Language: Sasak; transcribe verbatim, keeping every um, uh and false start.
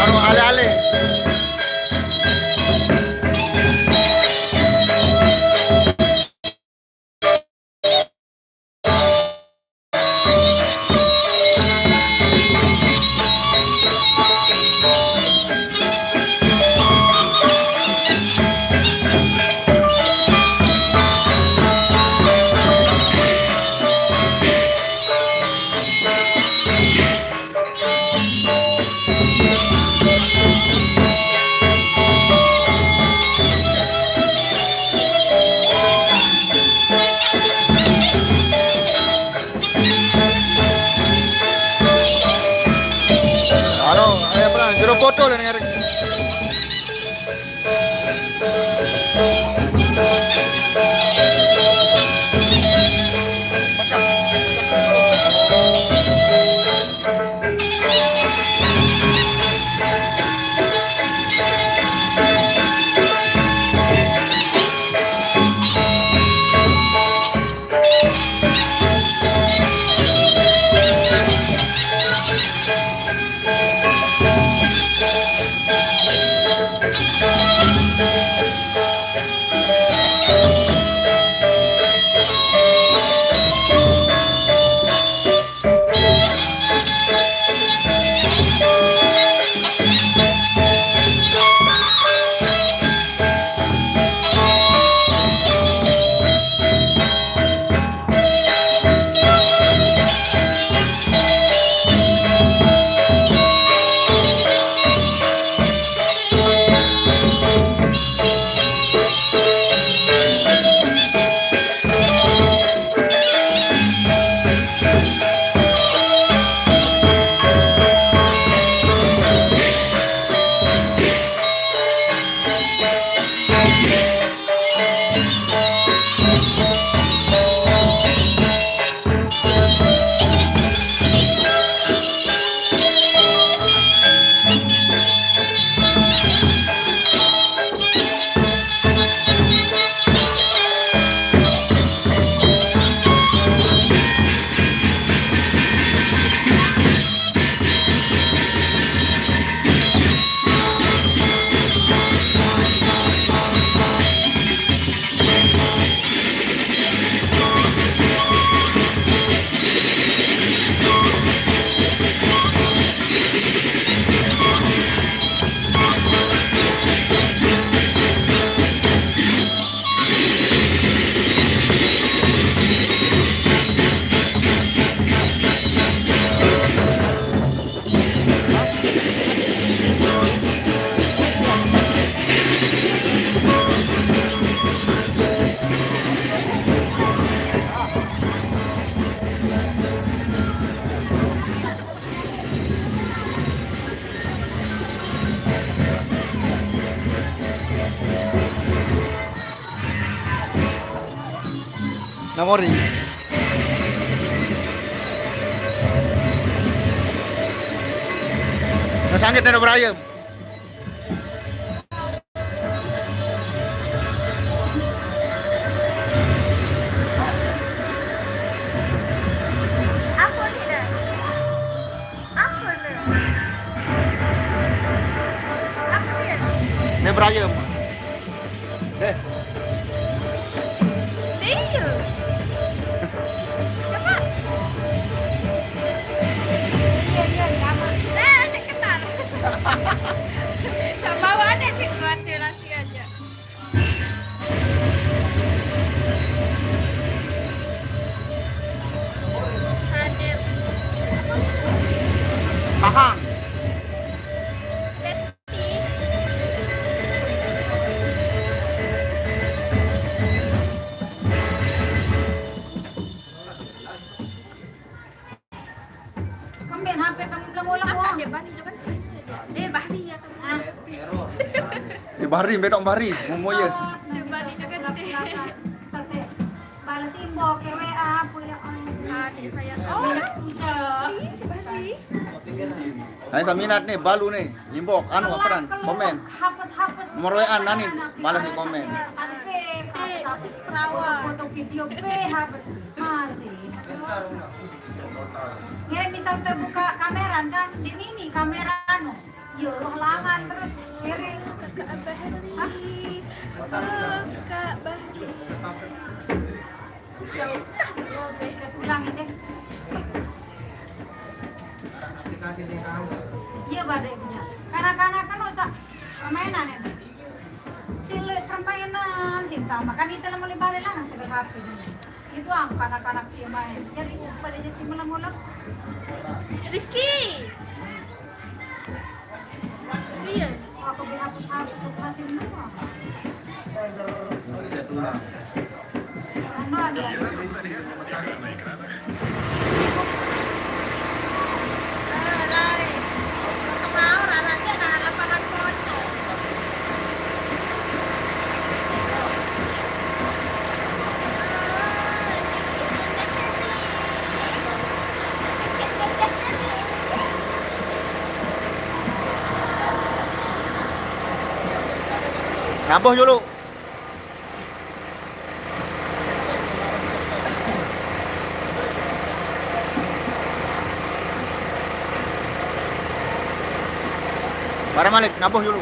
Warung ale-ale. Halo, ayo, Pran, jero foto dan ngarep. Namori. Nah, sangit neno berayem. Apa ni dah? Apa ni? Apa dia? Ini berayem. Deh. Dia iya. Cepat. Iya, iya, sama. Dah, nak kenal. Kamu bilang ulang, Wong. Dia Bani juga. Eh, Bahri ya kan. Ah. Eh, Bahri, bedok Bahri. Momo ya. Dia Bani juga deh. Balas inbox ke W A, punya. Adik saya. Oh, Bahri. Hai, saminat nih, balu nih. Inbox, anu, apa kan? Komen. Nomor W A nani, balas di komen. Eh, masih perawan. Foto video pe, hapus. Masih. Ngirim misal terbuka kamera kan, di ini kamera anu. Yo, roh langan terus ngirim. Kakak Bahri. Hah? Kakak Bahri. Saya ulang ini. Iya, badai punya. Kanak-kanak kan usah permainan ya. Sile permainan, sih tambah kan itu lama balik lah nanti ke H P. Itu ang kanak-kanak dia main. Jadi pada aja sih mula-mula. Rizky. Iya. Aku dihapus-hapus, aku masih menunggu. Anu lagi. Nabuh dulu. Barang Malik, nabuh dulu.